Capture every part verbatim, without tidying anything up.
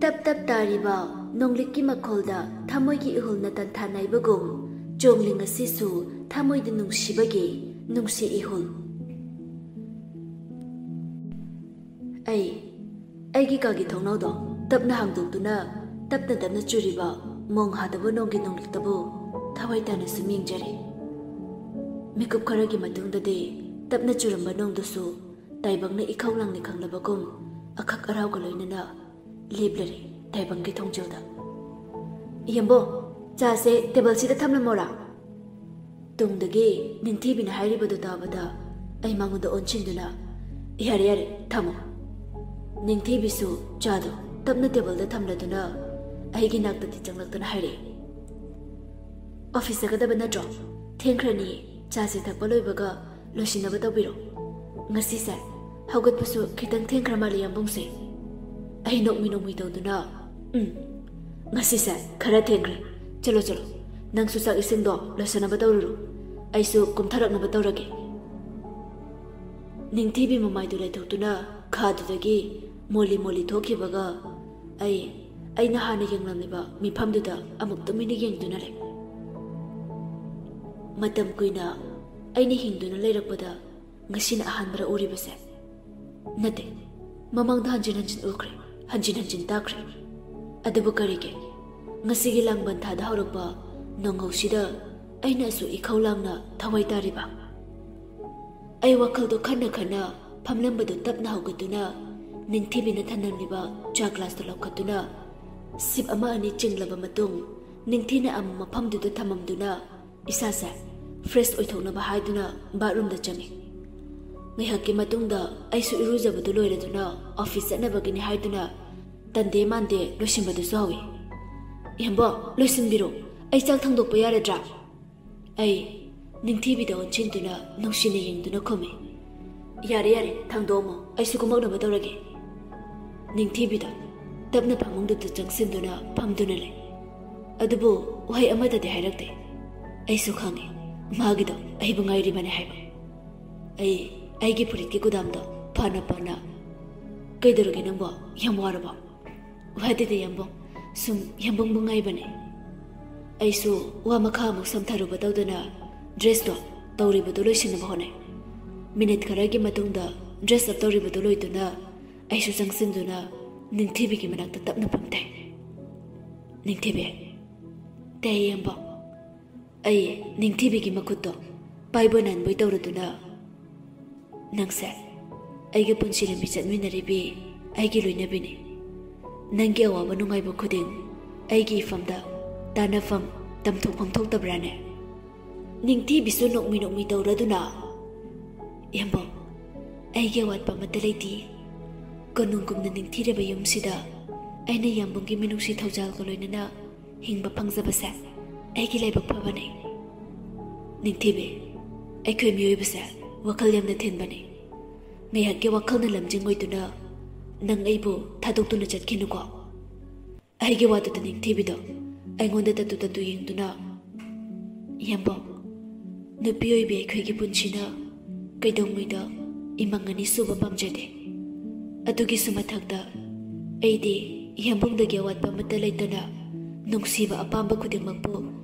ꯇꯞ ꯇꯞ ꯇꯥꯔꯤꯕ ꯅꯣꯡꯂꯤꯛꯀꯤ ꯃꯈꯣꯜꯗ ꯊꯃꯣꯏꯒꯤ ꯏꯍꯨꯜꯅ ꯇꯟꯊꯥ ꯅꯥꯏꯕꯒꯨꯝ, ꯆꯣꯡꯂꯤ ꯉꯁꯤꯁꯨ ꯊꯃꯣꯏꯗ ꯅꯨꯡꯁꯤꯕꯒꯤ ꯅꯨꯡꯁꯤ ꯏꯍꯨꯜ꯫ ꯑꯩ ꯑꯩꯒꯤ ꯀꯥꯒꯤ ꯊꯣꯡꯅꯥꯎꯗꯣ ꯇꯞꯅ ꯍꯥꯡꯗꯣꯛꯇꯨꯅ, ꯇꯞꯅ ꯇꯞꯅ ꯆꯨꯔꯤꯕ ꯃꯣꯡ ꯍꯥꯗꯕ ꯅꯣꯡꯒꯤ ꯅꯣꯡꯂꯤꯛꯇꯕꯨ ꯊꯋꯥꯏ ꯇꯥꯅ ꯁꯨꯝ ꯌꯦꯡꯖꯔꯦ꯫ ꯃꯤꯀꯨꯞ ꯈꯔꯒꯤ ꯃꯇꯨꯡꯗꯗꯤ ꯇꯞꯅ ꯆꯨꯔꯝꯕ ꯅꯣꯡꯗꯨꯁꯨ ꯇꯥꯏꯕꯪꯅ ꯏꯈꯧ ꯂꯥꯡꯅ ꯈꯪꯂꯕꯒꯨꯝ ꯑꯈꯛ ꯑꯔꯥꯎꯒ ꯂꯣꯏꯅꯅ ꯂꯦꯞꯂꯔꯦ ꯇꯥꯏꯕꯪꯒꯤ ꯊꯣꯡꯖꯤꯜꯗ꯫ "ꯏꯌꯥꯝꯕꯣ, ꯆꯥꯁꯦ ꯇꯦꯕꯜꯁꯤꯗ ꯊꯝꯂꯝꯃꯣꯔꯥ?" ꯇꯨꯡꯗꯒꯤ ꯅꯤꯡꯊꯤꯕꯤꯅ ꯍꯥꯏꯔꯤꯕꯗꯨ ꯇꯥꯕꯗ ꯑꯩ ꯃꯉꯣꯟꯗ ꯑꯣꯟꯁꯤꯟꯗꯨꯅ, "ꯌꯥꯔꯦ, ꯌꯥꯔꯦ, ꯊꯝꯃꯣ꯫" ꯅꯤꯡꯊꯤꯕꯤꯁꯨ ꯆꯥꯗꯨ ꯇꯞꯅ ꯇꯦꯕꯜꯗ ꯊꯝꯂꯗꯨꯅ ꯑꯩꯒꯤ ꯅꯥꯛꯇꯗꯤ ꯆꯪꯂꯛꯇꯨꯅ ꯍꯥꯏꯔꯛꯏ, "ꯑꯣꯐꯤꯁ ꯆꯠꯀꯗꯕ ꯅꯠꯇ꯭ꯔꯣ? ꯊꯦꯡꯈ꯭ꯔꯅꯤꯌꯦ꯫ ꯆꯥꯁꯦ ꯊꯛꯄ ꯂꯣꯏꯕꯒ ꯂꯣꯏꯁꯤꯟꯅꯕ ꯇꯧꯕꯤꯔꯣ꯫ ꯉꯁꯤꯁꯦ ꯍꯧꯒꯠꯄꯁꯨ ꯈꯤꯇꯪ ꯊꯦꯡꯈ꯭ꯔ ꯃꯥꯜꯂꯦ, ꯌꯥꯝꯕꯨꯡꯁꯦ꯫" ꯑꯩ ꯅꯣꯛꯃꯤ ꯅꯣꯛꯃꯤ ꯇꯧꯗꯨꯅ, "ꯎꯝ, ꯉꯁꯤꯁꯦ ꯈꯔ ꯊꯦꯡꯈ꯭ꯔꯦ꯫ ꯆꯠꯂꯣ, ꯆꯠꯂꯣ, ꯅꯪꯁꯨ ꯆꯥꯛ ꯏꯁꯤꯡꯗꯣ ꯂꯣꯏꯁꯤꯟꯅꯕ ꯇꯧꯔꯨꯔꯣ꯫ ꯑꯩꯁꯨ ꯀꯨꯝꯊꯔꯛꯅꯕ ꯇꯧꯔꯒꯦ꯫" ꯅꯤꯡꯊꯤꯕꯤ ꯃꯃꯥꯏꯗꯨ ꯂꯩꯊꯣꯛꯇꯨꯅ ꯈꯥꯗꯨꯗꯒꯤ ꯃꯣꯜꯂꯤ ꯃꯣꯜꯂꯤ ꯊꯣꯛꯈꯤꯕꯒ ꯑꯩ, ꯑꯩꯅ ꯍꯥꯟꯅ ꯌꯦꯡꯂꯝꯂꯤꯕ ꯃꯤꯐꯝꯗꯨꯗ ꯑꯃꯨꯛ ꯇꯨꯃꯤꯟꯅ ꯌꯦꯡꯗꯨꯅ ꯂꯩ꯫ ꯃꯇꯝ ꯀꯨꯏꯅ ꯑꯩꯅ ꯍꯤꯡꯗꯨꯅ ꯂꯩꯔꯛꯄꯗ ꯉꯁꯤꯅ ꯑꯍꯥꯟꯕꯔ ꯎꯔꯤꯕꯁꯦ? ꯅꯠꯇꯦ, ꯃꯃꯥꯡꯗ ꯍꯟꯖꯤꯟ ꯍꯟꯖꯤꯟ ꯎꯈ꯭ꯔꯦ, ꯍꯟꯖꯤꯟ ꯍꯟꯖꯤꯟ ꯇꯥꯈ꯭ꯔꯦ꯫ ꯑꯗꯨꯕꯨ ꯀꯔꯤꯒꯤ ꯉꯁꯤꯒꯤ ꯂꯥꯡꯕꯟ ꯊꯥꯗ ꯍꯧꯔꯛꯄ ꯅꯣꯡꯍꯧꯁꯤꯗ ꯑꯩꯅꯁꯨ ꯏꯈꯧ ꯂꯥꯡꯅ ꯊꯋꯥꯏ ꯇꯥꯔꯤꯕ? ꯑꯩ ꯋꯥꯈꯜꯗꯣ ꯈꯟꯅ ꯈꯟꯅ ꯐꯝꯂꯝꯕꯗꯨ ꯇꯞꯅ ꯍꯧꯒꯠꯇꯨꯅ ꯅꯤꯡꯊꯤꯕꯤꯅ ꯊꯝꯂꯝꯂꯤꯕ ꯆꯥ ꯒ꯭ꯂꯥꯁꯇꯨ ꯂꯧꯈꯠꯇꯨꯅ ꯁꯤꯞ ꯑꯃ ꯑꯅꯤ ꯆꯤꯡꯂꯕ ꯃꯇꯨꯡ ꯅꯤꯡꯊꯤꯅ ꯑꯃꯨꯛ ꯃꯐꯝꯗꯨꯗ ꯊꯝꯃꯝꯗꯨꯅ ꯏꯁꯥꯁꯦ ꯐ꯭ꯔꯦꯁ ꯑꯣꯏꯊꯣꯛꯅꯕ ꯍꯥꯏꯗꯨꯅ ꯕꯥꯠꯔꯨꯝꯗ ꯆꯪꯉꯤ꯫ ꯉꯥꯏꯍꯥꯛꯀꯤ ꯃꯇꯨꯡꯗ ꯑꯩꯁꯨ ꯏꯔꯨꯖꯕꯗꯨ ꯂꯣꯏꯔꯗꯨꯅ ꯑꯣꯐꯤꯁ ꯆꯠꯅꯕꯒꯤꯅꯤ ꯍꯥꯏꯗꯨꯅ ꯇꯟꯗꯦ ꯃꯥꯟꯗꯦ ꯂꯣꯏꯁꯤꯟꯕꯗꯨꯁꯨ ꯍꯧꯏ꯫ "ꯏꯌꯥꯝꯕꯣ, ꯂꯣꯏꯁꯤꯟꯕꯤꯔꯣ, ꯑꯩ ꯆꯥꯛ ꯊꯥꯡꯗꯣꯛꯄ ꯌꯥꯔꯗ꯭ꯔꯥ?" ꯑꯩ ꯅꯤꯡꯊꯤꯕꯤꯗ ꯑꯣꯟꯁꯤꯟꯗꯨꯅ ꯅꯨꯡꯁꯤꯅ ꯌꯦꯡꯗꯨꯅ ꯈꯨꯝꯃꯤ꯫ "ꯌꯥꯔꯦ, ꯌꯥꯔꯦ, ꯊꯥꯡꯗꯣꯛꯑꯝꯃꯣ, ꯑꯩꯁꯨ ꯀꯨꯝꯃꯛꯅꯕ ꯇꯧꯔꯒꯦ꯫" ꯅꯤꯡꯊꯤꯕꯤꯗ ꯇꯞꯅ ꯐꯃꯨꯡꯗꯨꯗ ꯆꯪꯁꯤꯟꯗꯨꯅ ꯐꯝꯗꯨꯅ ꯂꯩ꯫ ꯑꯗꯨꯕꯨ ꯋꯥꯍꯩ ꯑꯃꯠꯇꯗꯤ ꯍꯥꯏꯔꯛꯇꯦ꯫ ꯑꯩꯁꯨ ꯈꯪꯉꯤ, ꯃꯥꯒꯤꯗꯣ ꯑꯩꯕꯨ ꯉꯥꯏꯔꯤꯕꯅꯤ ꯍꯥꯏꯕ꯫ ꯑꯩ ꯑꯩꯒꯤ ꯐꯨꯔꯤꯠꯀꯤ ꯀꯨꯗꯥꯝꯗꯣ ꯐꯅ ꯐꯅ, "ꯀꯩꯗꯧꯔꯒꯦ ꯅꯪꯕꯣ? ꯌꯥꯝ ꯋꯥꯔꯕꯣ?" ꯋꯥꯗꯦꯗ ꯌꯥꯝꯕꯨꯡ, ꯁꯨꯝ ꯌꯥꯝꯕꯨꯡꯕꯨ ꯉꯥꯏꯕꯅꯦ꯫ ꯑꯩꯁꯨ ꯋꯥ ꯃꯈꯥ ꯑꯃꯨꯛ ꯁꯝꯊꯔꯨꯕ ꯇꯧꯗꯅ dressꯇꯣ ꯇꯧꯔꯤꯕꯗꯨ ꯂꯣꯏꯁꯤꯟꯅꯕ ꯍꯣꯠꯅꯩ꯫ Minute ꯈꯔꯒꯤ ꯃꯇꯨꯡꯗ dress up ꯇꯧꯔꯤꯕꯗꯨ ꯂꯣꯏꯗꯨꯅ ꯑꯩꯁꯨ ꯆꯪꯁꯤꯟꯗꯨꯅ ꯅꯤꯡꯊꯤꯕꯤꯒꯤ ꯃꯅꯥꯛꯇ ꯇꯞꯅ ꯐꯝꯊꯩ꯫ "ꯅꯤꯡꯊꯤꯕꯤ꯫" "ꯇꯥꯏ ꯌꯥꯝꯕꯨꯡ꯫" ꯑꯩ ꯅꯤꯡꯊꯤꯕꯤꯒꯤ ꯃꯈꯨꯠꯇꯣ ꯄꯥꯏꯕꯣꯏ ꯅꯥꯟꯕꯣꯏ ꯇꯧꯔꯗꯨꯅ, "ꯅꯪꯁꯦ ꯑꯩꯒꯤ ꯄꯨꯟꯁꯤ ꯂꯝꯕꯤ ꯆꯠꯃꯤꯟꯅꯔꯤꯕꯤ ꯑꯩꯒꯤ ꯂꯣꯏꯅꯕꯤꯅꯤ꯫ ꯅꯪꯒꯤ ꯑꯋꯥꯕ ꯅꯨꯡꯉꯥꯏꯕ ꯈꯨꯗꯤꯡ ꯑꯩꯒꯤ ꯏꯐꯝꯗ ꯇꯥꯟꯅꯐꯝ, ꯇꯝꯊꯣꯛꯐꯝ ꯊꯣꯛꯇꯕ꯭ꯔꯥꯅꯦ?" ꯅꯤꯡꯊꯤꯕꯤꯁꯨ ꯅꯣꯛꯃꯤ ꯅꯣꯛꯃꯤ ꯇꯧꯔꯗꯨꯅ, "ꯌꯥꯝꯕꯨꯡ, ꯑꯩꯒꯤ ꯑꯋꯥꯠꯄ ꯑꯃꯠꯇ ꯂꯩꯇꯦ꯫ ꯀꯣꯅꯨꯡꯒꯨꯝꯅ ꯅꯤꯡꯊꯤꯔꯕ ꯌꯨꯝꯁꯤꯗ ꯑꯩꯅ ꯌꯥꯝꯕꯨꯡꯒꯤ ꯃꯤꯅꯨꯡꯁꯤ ꯊꯧꯖꯥꯜꯒ ꯂꯣꯏꯅꯅ ꯍꯤꯡꯕ ꯐꯪꯖꯕꯁꯦ ꯑꯩꯒꯤ ꯂꯥꯏꯕꯛ ꯐꯕꯅꯤ꯫" "ꯅꯤꯡꯊꯤꯕꯤ, ꯑꯩꯈꯣꯏ ꯃꯤꯑꯣꯏꯕꯁꯦ ꯋꯥꯈꯜ ꯌꯥꯝꯅ ꯊꯤꯟꯕꯅꯤ꯫ ꯉꯥꯏꯍꯥꯛꯀꯤ ꯋꯥꯈꯜꯅ ꯂꯝꯖꯤꯡ ꯑꯣꯏꯗꯨꯅ ꯅꯪ ꯑꯩꯕꯨ ꯊꯥꯗꯣꯛꯇꯨꯅ ꯆꯠꯈꯤꯅꯨꯀꯣ꯫" ꯑꯩꯒꯤ ꯋꯥꯗꯨꯗ ꯅꯤꯡꯊꯤꯕꯤꯗꯣ ꯑꯩꯉꯣꯟꯗ ꯇꯠꯇꯨ ꯇꯠꯇꯨ ꯌꯦꯡꯗꯨꯅ, "ꯌꯥꯝꯕꯨꯡ, ꯅꯨꯄꯤ ꯑꯣꯏꯕꯤ ꯑꯩꯈꯣꯏꯒꯤ ꯄꯨꯟꯁꯤꯅ ꯀꯩꯗꯧꯉꯩꯗ ꯏꯃꯪ ꯑꯅꯤ ꯁꯨꯕ ꯄꯥꯝꯖꯗꯦ꯫ ꯑꯗꯨꯒꯤꯁꯨ ꯃꯊꯛꯇ ꯑꯩꯗꯤ ꯌꯥꯝꯕꯨꯡꯗꯒꯤ ꯑꯋꯥꯠꯄ ꯑꯃꯠꯇ ꯂꯩꯇꯅ ꯅꯨꯡꯁꯤꯕ ꯑꯄꯥꯝꯕ ꯈꯨꯗꯤꯡꯃꯛꯄꯨ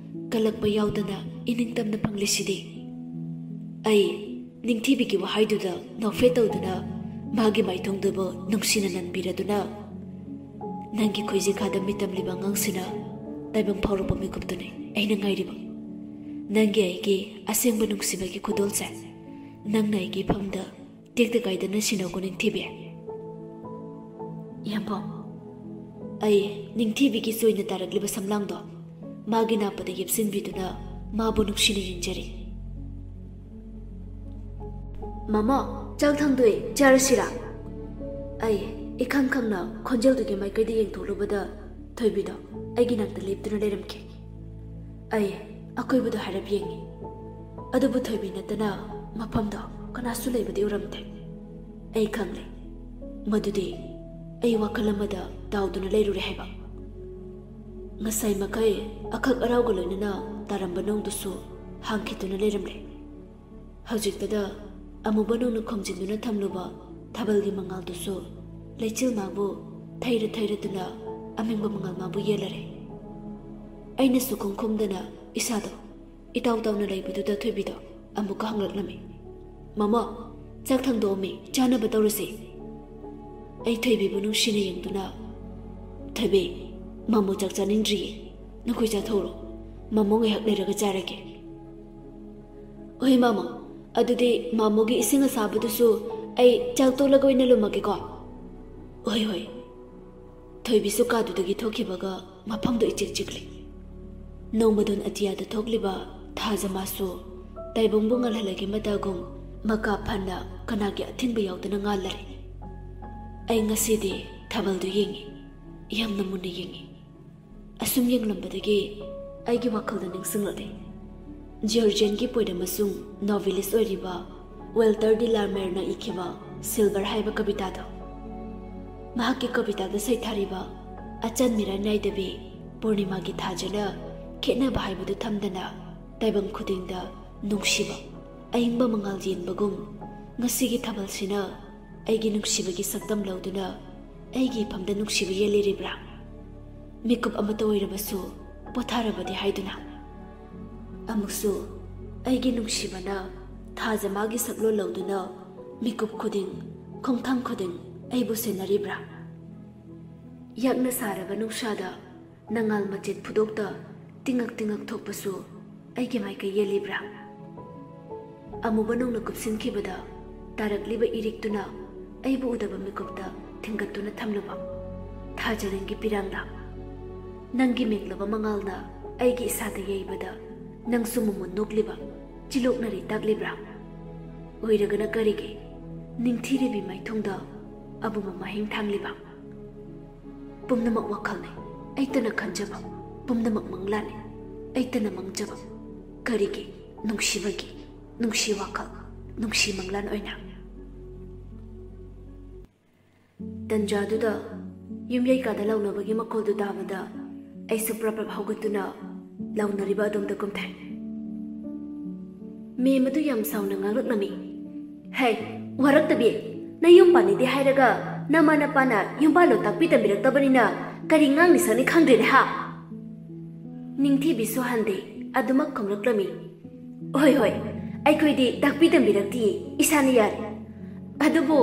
ꯀꯜꯂꯛꯄ ꯌꯥꯎꯗꯅ ꯏꯅꯤꯡꯇꯝꯅ ꯐꯪꯂꯤꯁꯤꯗꯤ꯫" ꯑꯩ ꯅꯤꯡꯊꯤꯕꯤꯒꯤ ꯋꯥꯍꯩꯗꯨꯗ ꯅꯣꯛꯐꯦꯠ ꯇꯧꯗꯨꯅ ꯃꯥꯒꯤ ꯃꯥꯏꯊꯣꯡꯗꯨꯕꯨ ꯅꯨꯡꯁꯤꯅ ꯅꯟꯕꯤꯔꯗꯨꯅ, "ꯅꯪꯒꯤ ꯈꯣꯏꯖꯤꯀꯥꯗ ꯃꯤꯠ ꯇꯝꯂꯤꯕ ꯑꯉꯥꯡꯁꯤꯅ ꯇꯥꯏꯕꯪ ꯐꯥꯎꯔꯛꯄ ꯃꯤꯀꯨꯞꯇꯨꯅꯤ ꯑꯩꯅ ꯉꯥꯏꯔꯤꯕ꯫ ꯅꯪꯒꯤ ꯑꯩꯒꯤ ꯑꯁꯦꯡꯕ ꯅꯨꯡꯁꯤꯕꯒꯤ ꯈꯨꯗꯣꯜꯁꯦ ꯅꯪꯅ ꯑꯩꯒꯤ ꯏꯐꯝꯗ ꯇꯦꯛꯇ ꯀꯥꯏꯗꯅ ꯁꯤꯟꯅꯧꯀꯣ ꯅꯤꯡꯊꯤꯕꯤ꯫" "ꯌꯥꯝꯕꯨꯡ꯫" ꯑꯩ ꯅꯤꯡꯊꯤꯕꯤꯒꯤ ꯆꯣꯏꯅ ꯇꯥꯔꯛꯂꯤꯕ ꯁꯝꯂꯥꯡꯗꯣ ꯃꯥꯒꯤ ꯅꯥꯞꯄꯗ ꯌꯦꯞꯁꯤꯟꯕꯤꯗꯨꯅ ꯃꯥꯕꯨ ꯅꯨꯡꯁꯤꯅ ꯌꯦꯡꯖꯔꯤ꯫ "ꯃꯃꯥ, ꯆꯥꯛ ꯊꯥꯡꯗꯣꯛꯑꯦ, ꯆꯥꯔꯁꯤꯔꯥ?" ꯑꯩ ꯏꯈꯪ ꯈꯪꯅ ꯈꯣꯟꯖꯦꯜꯗꯨꯒꯤ ꯃꯥꯏꯀꯩꯗ ꯌꯦꯡꯊꯣꯛꯂꯨꯕꯗ ꯊꯣꯏꯕꯤꯗꯣ ꯑꯩꯒꯤ ꯅꯥꯛꯇ ꯂꯦꯞꯇꯨꯅ ꯂꯩꯔꯝꯈꯤ꯫ ꯑꯩ ꯑꯀꯣꯏꯕꯗꯣ ꯍꯥꯏꯔꯞ ꯌꯦꯡꯉꯤ, ꯑꯗꯨꯕꯨ ꯊꯣꯏꯕꯤ ꯅꯠꯇꯅ ꯃꯐꯝꯗꯣ ꯀꯅꯥꯁꯨ ꯂꯩꯕꯗꯤ ꯎꯔꯝꯗꯦ꯫ ꯑꯩ ꯈꯪꯂꯦ, ꯃꯗꯨꯗꯤ ꯑꯩ ꯋꯥꯈꯜ ꯑꯃꯗ ꯇꯥꯎꯗꯨꯅ ꯂꯩꯔꯨꯔꯦ ꯍꯥꯏꯕ꯫ ꯉꯁꯥꯏ ꯃꯈꯩ ꯑꯈꯛ ꯑꯔꯥꯎꯒ ꯂꯣꯏꯅꯅ ꯇꯥꯔꯝꯕ ꯅꯣꯡꯗꯨꯁꯨ ꯍꯥꯡꯈꯤꯗꯨꯅ ꯂꯩꯔꯝꯂꯦ꯫ ꯍꯧꯖꯤꯛꯇꯗ ꯑꯃꯨꯕ ꯅꯣꯡꯅ ꯈꯣꯝꯖꯤꯟꯗꯨꯅ ꯊꯝꯂꯨꯕ ꯊꯥꯕꯜꯒꯤ ꯃꯉꯥꯜꯗꯨꯁꯨ ꯂꯩꯆꯤꯜ ꯃꯥꯕꯨ ꯊꯩꯔ ꯊꯩꯔꯗꯨꯅ ꯑꯃꯤꯡꯕ ꯃꯉꯥꯜ ꯃꯥꯕꯨ ꯌꯦꯜꯂꯔꯦ꯫ ꯑꯩꯅꯁꯨ ꯈꯣꯡꯈꯨꯝꯗꯅ ꯏꯁꯥꯗꯣ ꯏꯇꯥꯎ ꯇꯥꯎꯅ ꯂꯩꯕꯗꯨꯗ ꯊꯣꯏꯕꯤꯗꯣ ꯑꯃꯨꯛꯀ ꯍꯪꯂꯛꯂꯝꯃꯤ, "ꯃꯃꯣ, ꯆꯥꯛ ꯊꯥꯡꯗꯣꯛꯑꯝꯃꯤ, ꯆꯥꯅꯕ ꯇꯧꯔꯁꯤ꯫" ꯑꯩ ꯊꯣꯏꯕꯤꯕꯨ ꯅꯨꯡꯁꯤꯅ ꯌꯦꯡꯗꯨꯅ, "ꯊꯣꯏꯕꯤ, ꯃꯃꯣ ꯆꯥꯛ ꯆꯥꯅꯤꯡꯗ꯭ꯔꯤꯌꯦ, ꯅꯈꯣꯏ ꯆꯥꯊꯣꯛꯎꯔꯣ, ꯃꯃꯣ ꯉꯥꯏꯍꯥꯛ ꯂꯩꯔꯒ ꯆꯥꯔꯒꯦ꯫" "ꯍꯣꯏ ꯃꯃꯣ, ꯑꯗꯨꯗꯤ ꯃꯃꯣꯒꯤ ꯏꯁꯤꯡ ꯑꯁꯥꯕꯗꯨꯁꯨ ꯑꯩ ꯆꯥꯛ ꯇꯣꯛꯂꯒ ꯑꯣꯏꯅ ꯂꯨꯝꯃꯒꯦꯀꯣ꯫" "ꯍꯣꯏ, ꯍꯣꯏ꯫" ꯊꯣꯏꯕꯤꯁꯨ ꯀꯥꯗꯨꯗꯒꯤ ꯊꯣꯛꯈꯤꯕꯒ ꯃꯐꯝꯗꯨ ꯏꯆꯤꯛ ꯆꯤꯛꯂꯤ꯫ ꯅꯣꯡꯃꯗꯣꯟ ꯑꯇꯤꯌꯥꯗ ꯊꯣꯛꯂꯤꯕ ꯊꯥꯖꯃꯥꯁꯨ ꯇꯥꯏꯕꯪꯕꯨ ꯉꯜꯍꯜꯂꯒꯦ ꯃꯇꯥꯒꯨꯝ ꯃꯀꯥ ꯐꯟꯅ ꯀꯅꯥꯒꯤ ꯑꯊꯤꯡꯕ ꯌꯥꯎꯗꯅ ꯉꯥꯜꯂꯔꯦ꯫ ꯑꯩ ꯉꯁꯤꯗꯤ ꯊꯥꯕꯜꯗꯨ ꯌꯦꯡꯉꯤ, ꯌꯥꯝꯅ ꯃꯨꯟꯅ ꯌꯦꯡꯉꯤ꯫ ꯑꯁꯨꯝ ꯌꯦꯡꯂꯝꯕꯗꯒꯤ ꯑꯩꯒꯤ ꯋꯥꯈꯜꯗ ꯅꯤꯡꯁꯤꯡꯂꯛꯂꯦ꯫ ꯖꯤꯑꯣꯔꯖꯤꯌꯟꯒꯤ ꯄꯣꯏꯠ ꯑꯃꯁꯨꯡ ꯅꯣꯚꯦꯂꯤꯁ ꯑꯣꯏꯔꯤꯕ ꯋꯦꯜꯇꯔ ꯗꯤ ꯂꯥꯔꯃꯦꯔꯅ ꯏꯈꯤꯕ ꯁꯤꯜꯚꯔ ꯍꯥꯏꯕ ꯀꯕꯤꯇꯥꯗꯣ꯫ ꯃꯍꯥꯛꯀꯤ ꯀꯕꯤꯇꯥꯗ ꯁꯩꯊꯥꯔꯤꯕ ꯑꯆꯟ ꯃꯤꯔꯥꯏ ꯅꯥꯏꯗꯕꯤ ꯄꯨꯔꯅꯤꯃꯥꯒꯤ ꯊꯥꯖꯅ ꯈꯦꯠꯅꯕ ꯍꯥꯏꯕꯗꯨ ꯊꯝꯗꯅ ꯇꯥꯏꯕꯪ ꯈꯨꯗꯤꯡꯗ ꯅꯨꯡꯁꯤꯕ ꯑꯏꯪꯕ ꯃꯉꯥꯜ ꯌꯦꯟꯕꯒꯨꯝ ꯉꯁꯤꯒꯤ ꯊꯥꯕꯜꯁꯤꯅ ꯑꯩꯒꯤ ꯅꯨꯡꯁꯤꯕꯒꯤ ꯁꯛꯇꯝ ꯂꯧꯗꯨꯅ ꯑꯩꯒꯤ ꯏꯐꯝꯗ ꯅꯨꯡꯁꯤꯕ ꯌꯦꯜꯂꯤꯔꯤꯕ꯭ꯔꯥ? ꯃꯤꯀꯨꯞ ꯑꯃꯇ ꯑꯣꯏꯔꯕꯁꯨ ꯄꯣꯊꯥꯔꯕꯗꯤ ꯍꯥꯏꯗꯨꯅ꯫ ꯑꯃꯨꯛꯁꯨ ꯑꯩꯒꯤ ꯅꯨꯡꯁꯤꯕꯅ ꯊꯥꯖꯃꯥꯒꯤ ꯁꯛꯂꯣꯟ ꯂꯧꯗꯨꯅ ꯃꯤꯀꯨꯞ ꯈꯨꯗꯤꯡ, ꯈꯣꯡꯊꯥꯡ ꯈꯨꯗꯤꯡ ꯑꯩꯕꯨ ꯁꯦꯟꯅꯔꯤꯕ꯭ꯔꯥ? ꯌꯥꯛꯅ ꯁꯥꯔꯕ ꯅꯨꯡꯁꯥꯗ ꯅꯉꯥꯜ ꯃꯆꯦꯠ ꯐꯨꯗꯣꯛꯇ ꯇꯤꯡꯉꯛ ꯇꯤꯡꯉꯛ ꯊꯣꯛꯄꯁꯨ ꯑꯩꯒꯤ ꯃꯥꯏꯀꯩ ꯌꯦꯜꯂꯤꯕ꯭ꯔꯥ? ꯑꯃꯨꯕ ꯅꯣꯡꯅ ꯀꯨꯞꯁꯤꯟꯈꯤꯕꯗ ꯇꯥꯔꯛꯂꯤꯕ ꯏꯔꯤꯛꯇꯨꯅ ꯑꯩꯕꯨ ꯎꯗꯕ ꯃꯤꯀꯨꯞꯇ ꯊꯤꯡꯒꯠꯇꯨꯅ ꯊꯝꯂꯨꯕ ꯊꯥꯖ ꯅꯪꯒꯤ ꯄꯤꯔꯥꯡꯂꯥ? ꯅꯪꯒꯤ ꯃꯦꯠꯂꯕ ꯃꯉꯥꯜꯅ ꯑꯩꯒꯤ ꯏꯁꯥꯗ ꯌꯩꯕꯗ ꯅꯪꯁꯨ ꯃꯃꯣꯟ ꯅꯣꯛꯂꯤꯕ, ꯆꯤꯂꯣꯛꯅꯔꯤ ꯇꯥꯛꯂꯤꯕ꯭ꯔꯥ? ꯑꯣꯏꯔꯒꯅ ꯀꯔꯤꯒꯤ ꯅꯤꯡꯊꯤꯔꯕꯤ ꯃꯥꯏꯊꯣꯡꯗ ꯑꯕꯨꯝꯕ ꯃꯍꯤꯡ ꯊꯥꯡꯂꯤꯕ? ꯄꯨꯝꯅꯃꯛ ꯋꯥꯈꯜꯅꯤ, ꯑꯩꯇꯅ ꯈꯟꯖꯕ, ꯄꯨꯝꯅꯃꯛ ꯃꯪꯂꯥꯟꯅꯤ, ꯑꯩꯇꯅ ꯃꯪꯖꯕ꯫ ꯀꯔꯤꯒꯤ? ꯅꯨꯡꯁꯤꯕꯒꯤ, ꯅꯨꯡꯁꯤ ꯋꯥꯈꯜ, ꯅꯨꯡꯁꯤ ꯃꯪꯂꯥꯟ ꯑꯣꯏꯅ꯫ ꯇꯟꯖꯥꯗꯨꯗ ꯌꯨꯝꯌꯩꯀꯥꯗ ꯂꯥꯎꯅꯕꯒꯤ ꯃꯈꯣꯜꯗꯨ ꯇꯥꯕꯗ ꯑꯩꯁꯨ ꯄ꯭ꯔꯞ ꯄ꯭ꯔꯞ ꯍꯧꯒꯠꯇꯨꯅ ꯂꯥꯎꯅꯔꯤꯕ ꯑꯗꯣꯝꯗ ꯀꯨꯝꯊꯩ꯫ ꯃꯦꯝ ꯑꯗꯨ ꯌꯥꯝ ꯁꯥꯎꯅ ꯉꯥꯡꯂꯛꯂꯝꯃꯤ꯫ "ꯍꯦ, ꯋꯥꯔꯛꯇꯕꯤ, ꯅꯌꯨꯝ ꯄꯥꯟꯅꯤꯗꯦ ꯍꯥꯏꯔꯒ ꯅꯃꯥ ꯅꯄꯥꯅ ꯌꯨꯝ ꯄꯥꯜꯂꯣ ꯇꯥꯛꯄꯤ ꯇꯝꯕꯤꯔꯛꯇꯕꯅꯤꯅ ꯀꯔꯤ ꯉꯥꯡꯅꯤ ꯁꯛꯅꯤ ꯈꯪꯗ꯭ꯔꯦꯅꯦ ꯍꯥ? ꯅꯤꯡꯊꯤꯕꯤꯁꯨ ꯍꯟꯗꯦ, ꯑꯗꯨꯃꯛ ꯈꯨꯝꯂꯛꯂꯝꯃꯤ꯫ "ꯍꯣꯏ ꯍꯣꯏ, ꯑꯩꯈꯣꯏꯗꯤ ꯇꯥꯛꯄꯤ ꯇꯝꯕꯤꯔꯛꯇꯤꯌꯦ, ꯏꯁꯥꯅ ꯌꯥꯔꯦ꯫ ꯑꯗꯨꯕꯨ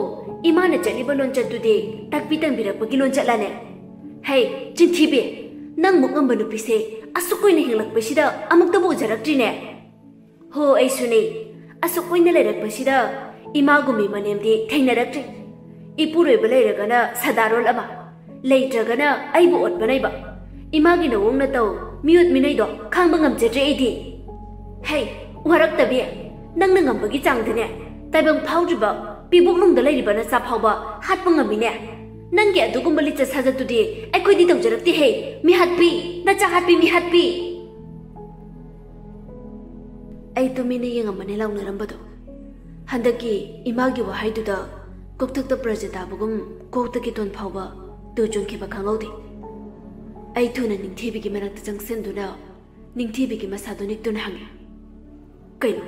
ꯏꯃꯥꯅ ꯆꯠꯂꯤꯕ ꯂꯣꯟꯆꯠꯇꯨꯗꯤ ꯇꯥꯛꯄꯤ ꯇꯝꯕꯤꯔꯛꯄꯒꯤ ꯂꯣꯟꯆꯠꯂꯅꯦ? ꯍꯩ, ꯆꯤꯟꯊꯤꯕꯤ, ꯅꯪ ꯃꯨꯛ ꯉꯝꯕ ꯅꯨꯄꯤꯁꯦ ꯑꯁꯨꯛ ꯀꯨꯏꯅ ꯍꯤꯡꯂꯛꯄꯁꯤꯗ ꯑꯃꯨꯛꯇꯕꯨ ꯎꯖꯔꯛꯇ꯭ꯔꯤꯅꯦ꯫" "ꯍꯣ, ꯑꯩꯁꯨꯅꯦ꯫ ꯑꯁꯨꯛ ꯀꯨꯏꯅ ꯂꯩꯔꯛꯄꯁꯤꯗ ꯏꯃꯥꯒꯨꯝꯕꯤ ꯃꯅꯦꯝꯗꯤ ꯊꯦꯡꯅꯔꯛꯇ꯭ꯔꯤ꯫ ꯏꯄꯨꯔꯣꯏꯕ ꯂꯩꯔꯒꯅ ꯁꯗꯥꯔꯣꯜ ꯑꯃ, ꯂꯩꯇ꯭ꯔꯒꯅ ꯑꯩꯕꯨ ꯑꯣꯠꯄ ꯅꯩꯕ꯫ ꯏꯃꯥꯒꯤ ꯅꯋꯣꯡ ꯅꯇꯧ, ꯃꯤꯑꯣꯠ ꯃꯤꯅꯩꯗꯣ ꯈꯥꯡꯕ ꯉꯝꯖꯗ꯭ꯔꯦ ꯑꯩꯗꯤ꯫ ꯍꯩ, ꯋꯥꯔꯛꯇꯕꯤ, ꯅꯪꯅ ꯉꯝꯕꯒꯤ ꯆꯥꯡꯗꯅꯦ, ꯇꯥꯏꯕꯪ ꯐꯥꯎꯗ꯭ꯔꯤꯕ ꯄꯤꯕꯨꯛꯅꯨꯡꯗ ꯂꯩꯔꯤꯕ ꯅꯆꯥ ꯐꯥꯎꯕ ꯍꯥꯠꯄ ꯉꯝꯃꯤꯅꯦ꯫ ꯅꯪꯒꯤ ꯑꯗꯨꯒꯨꯝꯕ ꯂꯤꯆꯠ ꯁꯥꯖꯠꯇꯨꯗꯤ ꯑꯩꯈꯣꯏꯗꯤ ꯇꯧꯖꯔꯛꯇꯦꯍꯦ, ꯃꯤꯍꯥꯠꯄꯤ, ꯅꯆꯥ ꯍꯥꯠꯄꯤ, ꯃꯤꯍꯥꯠꯄꯤ!" ꯑꯩ ꯇꯨꯃꯤꯟꯅ ꯌꯦꯡꯉꯝꯕꯅꯦ ꯂꯥꯎꯅꯔꯝꯕꯗꯣ꯫ ꯍꯟꯗꯛꯀꯤ ꯏꯃꯥꯒꯤ ꯋꯥꯍꯩꯗꯨꯗ ꯀꯣꯛꯊꯛꯇ ꯄ꯭ꯔꯖꯥ ꯇꯥꯕꯒꯨꯝ ꯀꯣꯛꯇꯒꯤ ꯇꯣꯟ ꯐꯥꯎꯕ ꯇꯨ ꯆꯨꯡꯈꯤꯕ ꯈꯪꯍꯧꯗꯦ꯫ ꯑꯩ ꯊꯨꯅ ꯅꯤꯡꯊꯤꯕꯤꯒꯤ ꯃꯅꯥꯛꯇ ꯆꯪꯁꯤꯟꯗꯨꯅ ꯅꯤꯡꯊꯤꯕꯤꯒꯤ ꯃꯁꯥꯗꯨ ꯅꯤꯛꯇꯨꯅ ꯍꯪꯉꯤ, "ꯀꯩꯅꯣ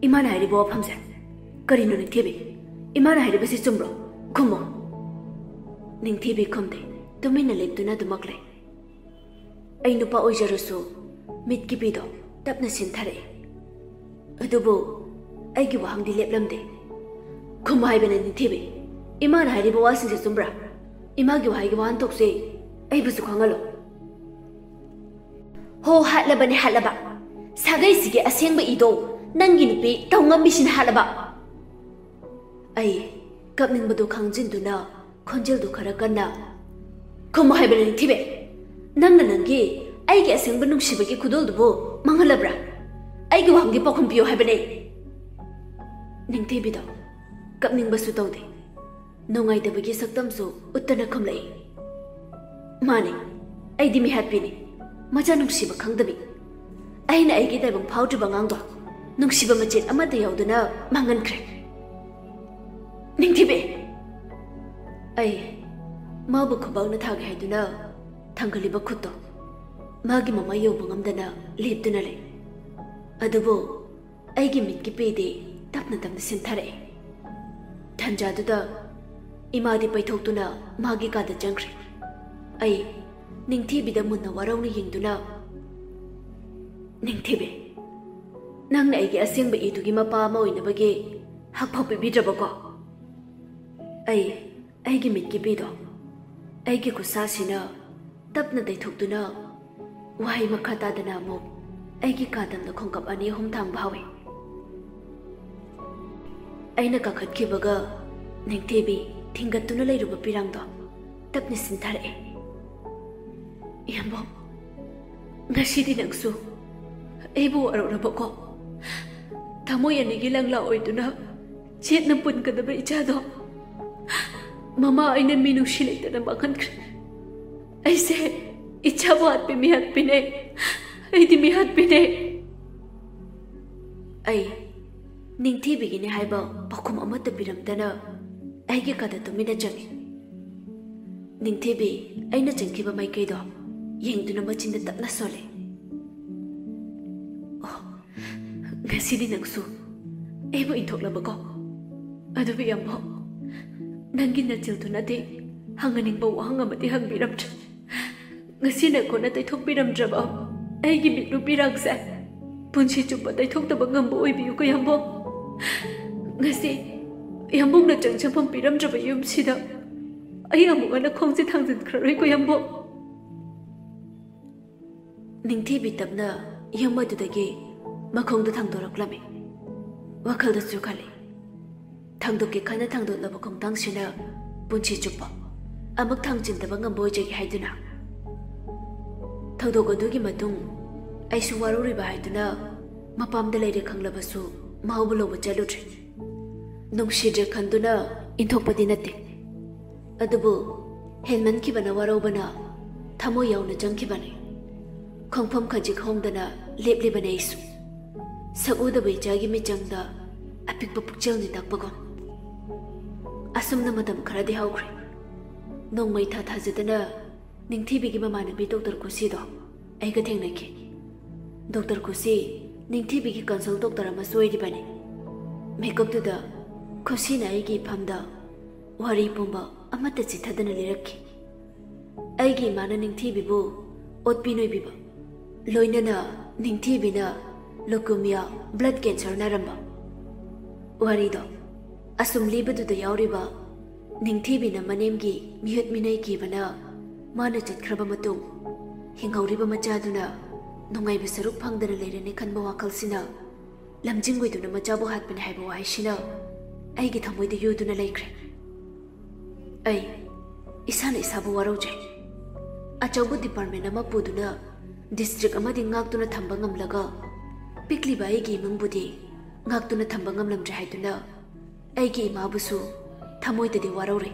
ꯏꯃꯥꯅ ꯍꯥꯏꯔꯤꯕ ꯋꯥꯐꯝꯁꯦ? ꯀꯔꯤꯅꯣ ꯅꯤꯡꯊꯤꯕꯤ? ꯏꯃꯥꯅ ꯍꯥꯏꯔꯤꯕꯁꯤ ꯆꯨꯝꯕ꯭ꯔꯣ? ꯈꯨꯝꯃꯣ!" ꯅꯤꯡꯊꯤꯕꯤ ꯈꯨꯝꯗꯦ, ꯇꯨꯃꯤꯟꯅ ꯂꯦꯞꯇꯨꯅ ꯑꯗꯨꯃꯛ ꯂꯩ꯫ ꯑꯩ ꯅꯨꯄꯥ ꯑꯣꯏꯖꯔꯁꯨ ꯃꯤꯠꯀꯤ ꯄꯤꯗꯣ ꯇꯞꯅ ꯁꯤꯟꯊꯔꯛꯏ꯫ ꯑꯗꯨꯕꯨ ꯑꯩꯒꯤ ꯋꯥꯍꯪꯗꯤ ꯂꯦꯞꯂꯝꯗꯦ꯫ "ꯈꯨꯝꯃꯨ ꯍꯥꯏꯕꯅ ꯅꯤꯡꯊꯤꯕꯤ, ꯏꯃꯥꯅ ꯍꯥꯏꯔꯤꯕ ꯋꯥꯁꯤꯡꯁꯦ ꯆꯨꯝꯕ꯭ꯔꯥ? ꯏꯃꯥꯒꯤ ꯋꯥꯍꯩꯒꯤ ꯋꯥꯍꯟꯊꯣꯛꯁꯦ ꯑꯩꯕꯨꯁꯨ ꯈꯪꯍꯜꯂꯣ꯫" "ꯍꯣ, ꯍꯥꯠꯂꯕꯅꯦ, ꯍꯥꯠꯂꯕ꯫ ꯁꯥꯒꯩꯁꯤꯒꯤ ꯑꯁꯦꯡꯕ ꯏꯗꯣ ꯅꯪꯒꯤ ꯅꯨꯄꯤ ꯇꯧꯉꯝꯕꯤꯁꯤꯅ ꯍꯥꯠꯂꯕ꯫" ꯑꯩ ꯀꯞꯅꯤꯡꯕꯗꯨ ꯈꯥꯡꯖꯤꯟꯗꯨꯅ ꯈꯣꯟꯖꯦꯜꯗꯨ ꯈꯔ ꯀꯟꯅ, "ꯈꯨꯝꯃꯨ ꯍꯥꯏꯕꯅꯤ ꯅꯤꯡꯊꯤꯕꯤ, ꯅꯪꯅ ꯅꯪꯒꯤ ꯑꯩꯒꯤ ꯑꯁꯦꯡꯕ ꯅꯨꯡꯁꯤꯕꯒꯤ ꯈꯨꯗꯣꯜꯗꯨꯕꯨ ꯃꯥꯡꯍꯜꯂꯕ꯭ꯔꯥ? ꯑꯩꯒꯤ ꯋꯥꯍꯪꯒꯤ ꯄꯥꯎꯈꯨꯝ ꯄꯤꯌꯨ ꯍꯥꯏꯕꯅꯤ꯫" ꯅꯤꯡꯊꯤꯕꯤꯗꯣ ꯀꯞꯅꯤꯡꯕꯁꯨ ꯇꯧꯗꯦ, ꯅꯨꯡꯉꯥꯏꯇꯕꯒꯤ ꯁꯛꯇꯝꯁꯨ ꯎꯠꯇꯅ ꯈꯨꯝꯂꯛꯏ꯫ "ꯃꯥꯅꯤ, ꯑꯩꯗꯤ ꯃꯤꯍꯥꯠꯄꯤꯅꯤ, ꯃꯆꯥ ꯅꯨꯡꯁꯤꯕ ꯈꯪꯗꯕꯤ꯫ ꯑꯩꯅ ꯑꯩꯒꯤ ꯇꯥꯏꯕꯪ ꯐꯥꯎꯗ꯭ꯔꯤꯕ ꯑꯉꯥꯡꯗꯣ ꯅꯨꯡꯁꯤꯕ ꯃꯆꯦꯠ ꯑꯃꯠꯇ ꯌꯥꯎꯗꯅ ꯃꯥꯡꯍꯟꯈ꯭ꯔꯦ꯫" "ꯅꯤꯡꯊꯤꯕꯤ!" ꯑꯩ ꯃꯥꯕꯨ ꯈꯨꯕꯥꯛꯅ ꯊꯥꯒꯦ ꯍꯥꯏꯗꯨꯅ ꯊꯥꯡꯒꯠꯂꯤꯕ ꯈꯨꯠꯇꯣ ꯃꯥꯒꯤ ꯃꯃꯥꯏ ꯌꯧꯕ ꯉꯝꯗꯅ ꯂꯦꯞꯇꯨꯅ ꯂꯩ꯫ ꯑꯗꯨꯕꯨ ꯑꯩꯒꯤ ꯃꯤꯠꯀꯤ ꯄꯤꯗꯤ ꯇꯞꯅ ꯇꯞꯅ ꯁꯤꯟꯊꯔꯛꯑꯦ꯫ ꯇꯟꯖꯥꯗꯨꯗ ꯏꯃꯥꯗꯤ ꯄꯩꯊꯣꯛꯇꯨꯅ ꯃꯥꯒꯤ ꯀꯥꯗ ꯆꯪꯈ꯭ꯔꯦ꯫ ꯑꯩ ꯅꯤꯡꯊꯤꯕꯤꯗ ꯃꯨꯟꯅ ꯋꯥꯔꯧꯅ ꯌꯦꯡꯗꯨꯅ, "ꯅꯤꯡꯊꯤꯕꯤ, ꯅꯪꯅ ꯑꯩꯒꯤ ꯑꯁꯦꯡꯕ ꯏꯗꯨꯒꯤ ꯃꯄꯥ ꯑꯃ ꯑꯣꯏꯅꯕꯒꯤ ꯍꯛꯐꯥꯎ ꯄꯤꯕꯤꯗ꯭ꯔꯕꯀꯣ?" ꯑꯩ ꯑꯩꯒꯤ ꯃꯤꯠꯀꯤ ꯄꯤꯗꯣ ꯑꯩꯒꯤ ꯈꯨꯠꯁꯥꯁꯤꯅ ꯇꯞꯅ ꯇꯩꯊꯣꯛꯇꯨꯅ ꯋꯥꯍꯩ ꯃꯈꯥ ꯇꯥꯗꯅ ꯑꯃꯨꯛ ꯑꯩꯒꯤ ꯀꯥꯗꯝꯗ ꯈꯣꯡꯀꯞ ꯑꯅꯤ ꯑꯍꯨꯝ ꯊꯥꯡꯕ ꯍꯧꯏ꯫ ꯑꯩꯅ ꯀꯥꯈꯠꯈꯤꯕꯒ ꯅꯤꯡꯊꯤꯕꯤ ꯊꯤꯡꯒꯠꯇꯨꯅ ꯂꯩꯔꯨꯕ ꯄꯤꯔꯥꯡꯗꯣ ꯇꯞꯅ ꯁꯤꯟꯊꯔꯛꯑꯦ꯫ "ꯏꯌꯥꯝꯕꯣ, ꯉꯁꯤꯗꯤ ꯅꯪꯁꯨ ꯑꯩꯕꯨ ꯋꯥꯔꯧꯔꯕꯀꯣ? ꯊꯃꯣꯏ ꯑꯅꯤꯒꯤ ꯂꯪꯂꯥ ꯑꯣꯏꯗꯨꯅ ꯆꯦꯠꯅ ꯄꯨꯟꯒꯗꯕ ꯏꯆꯥꯗꯣ ꯃꯃꯥ ꯑꯩꯅ ꯃꯤꯅꯨꯡꯁꯤ ꯂꯩꯇꯅ ꯃꯥꯡꯍꯟꯈ꯭ꯔꯦ꯫ ꯑꯩꯁꯦ ꯏꯆꯥꯕꯨ ꯍꯥꯠꯄꯤ ꯃꯤꯍꯥꯠꯄꯤꯅꯦ꯫ ꯑꯩꯗꯤ ꯃꯤꯍꯥꯠꯄꯤꯅꯦ꯫" ꯑꯩ ꯅꯤꯡꯊꯤꯕꯤꯒꯤꯅꯦ ꯍꯥꯏꯕ ꯄꯥꯎꯈꯨꯝ ꯑꯃꯠꯇ ꯄꯤꯔꯝꯗꯅ ꯑꯩꯒꯤ ꯀꯥꯗ ꯇꯨꯃꯤꯟꯅ ꯆꯪꯉꯤ꯫ ꯅꯤꯡꯊꯤꯕꯤ ꯑꯩꯅ ꯆꯪꯈꯤꯕ ꯃꯥꯏꯀꯩꯗꯣ ꯌꯦꯡꯗꯨꯅ ꯃꯆꯤꯟꯗ ꯇꯞꯅ ꯁꯣꯜꯂꯤ꯫ "ꯑꯣ, ꯉꯁꯤꯗꯤ ꯅꯪꯁꯨ ꯑꯩꯕꯨ ꯏꯟꯊꯣꯛꯂꯕꯀꯣ? ꯑꯗꯨꯕꯨ ꯏꯌꯥꯝꯕꯣ, ꯅꯪꯒꯤ ꯅꯆꯤꯜꯗꯨꯅꯗꯤ ꯍꯪꯍꯟꯅꯤꯡꯕ ꯋꯥꯍꯪ ꯑꯃꯗꯤ ꯍꯪꯕꯤꯔꯝꯗ꯭ꯔꯦ꯫ ꯉꯁꯤ ꯅꯈꯣꯏꯅ ꯇꯩꯊꯣꯛꯄꯤꯔꯝꯗ꯭ꯔꯕ ꯑꯩꯒꯤ ꯃꯤꯠꯂꯨ ꯄꯤꯔꯥꯡꯁꯦ ꯄꯨꯟꯁꯤ ꯆꯨꯞꯄ ꯇꯩꯊꯣꯛꯇꯕ ꯉꯝꯕ ꯑꯣꯏꯕꯤꯌꯨꯀꯣ ꯏꯌꯥꯝꯕꯣ꯫ ꯉꯁꯤ ꯏꯌꯥꯝꯕꯣꯛꯅ ꯆꯪꯖꯐꯝ ꯄꯤꯔꯝꯗ꯭ꯔꯕ ꯌꯨꯝꯁꯤꯗ ꯑꯩ ꯑꯃꯨꯛ ꯍꯟꯅ ꯈꯣꯡꯁꯦ ꯊꯥꯡꯖꯤꯟꯈ꯭ꯔꯔꯣꯏꯀꯣ ꯏꯌꯥꯝꯕꯣ꯫" ꯅꯤꯡꯊꯤꯕꯤ ꯇꯞꯅ ꯌꯨꯝ ꯑꯗꯨꯗꯒꯤ ꯃꯈꯣꯡꯗ ꯊꯥꯡꯗꯣꯔꯛꯂꯝꯃꯤ꯫ ꯋꯥꯈꯜꯗꯁꯨ ꯈꯜꯂꯤ, ꯊꯥꯡꯗꯣꯛꯀꯦ ꯈꯟꯅ ꯊꯥꯡꯗꯣꯛꯂꯕ ꯈꯣꯡꯊꯥꯡꯁꯤꯅ ꯄꯨꯟꯁꯤ ꯆꯨꯞꯄ ꯑꯃꯨꯛ ꯊꯥꯡꯖꯤꯟꯗꯕ ꯉꯝꯕ ꯑꯣꯏꯖꯒꯦ ꯍꯥꯏꯗꯨꯅ꯫ ꯊꯧꯗꯣꯛ ꯑꯗꯨꯒꯤ ꯃꯇꯨꯡ ꯑꯩꯁꯨ ꯋꯥꯔꯧꯔꯤꯕ ꯍꯥꯏꯗꯨꯅ ꯃꯄꯥꯝꯗ ꯂꯩꯔꯦ ꯈꯪꯂꯕꯁꯨ ꯃꯥꯕꯨ ꯂꯧꯕ ꯆꯠꯂꯨꯗ꯭ꯔꯦ꯫ ꯅꯨꯡꯁꯤꯗ꯭ꯔꯦ ꯈꯟꯗꯨꯅ ꯏꯟꯊꯣꯛꯄꯗꯤ ꯅꯠꯇꯦ, ꯑꯗꯨꯕꯨ ꯍꯦꯟꯃꯟꯈꯤꯕꯅ ꯋꯥꯔꯧꯕꯅ ꯊꯃꯣꯏ ꯌꯥꯎꯅ ꯆꯪꯈꯤꯕꯅꯤ꯫ ꯈꯣꯡꯐꯝ ꯈꯖꯤꯛ ꯍꯣꯡꯗꯅ ꯂꯦꯞꯂꯤꯕꯅꯤ ꯑꯩꯁꯨ꯫ ꯁꯛꯎꯗꯕ ꯏꯆꯥꯒꯤ ꯃꯤꯆꯪꯗ ꯑꯄꯤꯛꯄ ꯄꯨꯛꯆꯦꯜꯅꯤ ꯇꯥꯛꯄꯒꯨꯝ꯫ ꯑꯁꯨꯝꯅ ꯃꯇꯝ ꯈꯔꯗꯤ ꯍꯧꯈ꯭ꯔꯦ꯫ ꯅꯣꯡꯃꯩ ꯊꯥ ꯊꯥꯖꯗꯅ ꯅꯤꯡꯊꯤꯕꯤꯒꯤ ꯃꯃꯥꯟꯅꯕꯤ ꯗꯣꯛꯇꯔ ꯈꯨꯁꯤꯗꯣ ꯑꯩꯒ ꯊꯦꯡꯅꯈꯤ꯫ ꯗꯣꯛꯇꯔ ꯈꯨꯁꯤ ꯅꯤꯡꯊꯤꯕꯤꯒꯤ ꯀꯟꯁꯜ ꯗꯣꯛꯇꯔ ꯑꯃꯁꯨ ꯑꯣꯏꯔꯤꯕꯅꯤ꯫ ꯃꯤꯀꯨꯞꯇꯨꯗ ꯈꯨꯁꯤꯅ ꯑꯩꯒꯤ ꯏꯐꯝꯗ ꯋꯥꯔꯤ ꯄꯨꯝꯕ ꯑꯃꯠꯇ ꯆꯤꯊꯗꯅ ꯂꯤꯔꯛꯈꯤ꯫ ꯑꯩꯒꯤ ꯏꯃꯥꯅ ꯅꯤꯡꯊꯤꯕꯤꯕꯨ ꯑꯣꯠꯄꯤ ꯅꯣꯏꯕꯤꯕ, ꯂꯣꯏꯅꯅ ꯅꯤꯡꯊꯤꯕꯤꯅ leukemia, blood cancer ꯅꯥꯔꯝꯕ꯫ ꯋꯥꯔꯤꯗꯣ ꯑꯁꯨꯝ ꯂꯤꯕꯗꯨꯗ ꯌꯥꯎꯔꯤꯕ ꯅꯤꯡꯊꯤꯕꯤꯅ ꯃꯅꯦꯝꯒꯤ ꯃꯤꯍꯨꯠ ꯃꯤꯅꯩ ꯀꯤꯕꯅ ꯃꯥꯅ ꯆꯠꯈ꯭ꯔꯕ ꯃꯇꯨꯡ ꯍꯤꯡꯍꯧꯔꯤꯕ ꯃꯆꯥꯗꯨꯅ ꯅꯨꯡꯉꯥꯏꯕ ꯁꯔꯨꯛ ꯐꯪꯗꯅ ꯂꯩꯔꯅꯤ ꯈꯟꯕ ꯋꯥꯈꯜꯁꯤꯅ ꯂꯝꯖꯤꯡ ꯑꯣꯏꯗꯨꯅ ꯃꯆꯥꯕꯨ ꯍꯥꯠꯄꯅꯤ ꯍꯥꯏꯕ ꯋꯥꯍꯩꯁꯤꯅ ꯑꯩꯒꯤ ꯊꯃꯣꯏꯗ ꯌꯨꯗꯨꯅ ꯂꯩꯈ꯭ꯔꯦ꯫ ꯑꯩ ꯏꯁꯥꯅ ꯏꯁꯥꯕꯨ ꯋꯥꯔꯧꯖꯩ꯫ ꯑꯆꯧꯕ department ꯑꯃ ꯄꯨꯗꯨꯅ district ꯑꯃꯗꯤ ꯉꯥꯛꯇꯨꯅ ꯊꯝꯕ ꯉꯝꯂꯒ, ꯄꯤꯛꯂꯤꯕ ꯑꯩꯒꯤ ꯏꯃꯨꯡꯕꯨꯗꯤ ꯉꯥꯛꯇꯨꯅ ꯊꯝꯕ ꯉꯝꯂꯝꯗ꯭ꯔꯦ ꯍꯥꯏꯗꯨꯅ ꯑꯩꯒꯤ ꯏꯃꯥꯕꯨꯁꯨ ꯊꯃꯣꯏꯗꯗꯤ ꯋꯥꯔꯧꯔꯦ꯫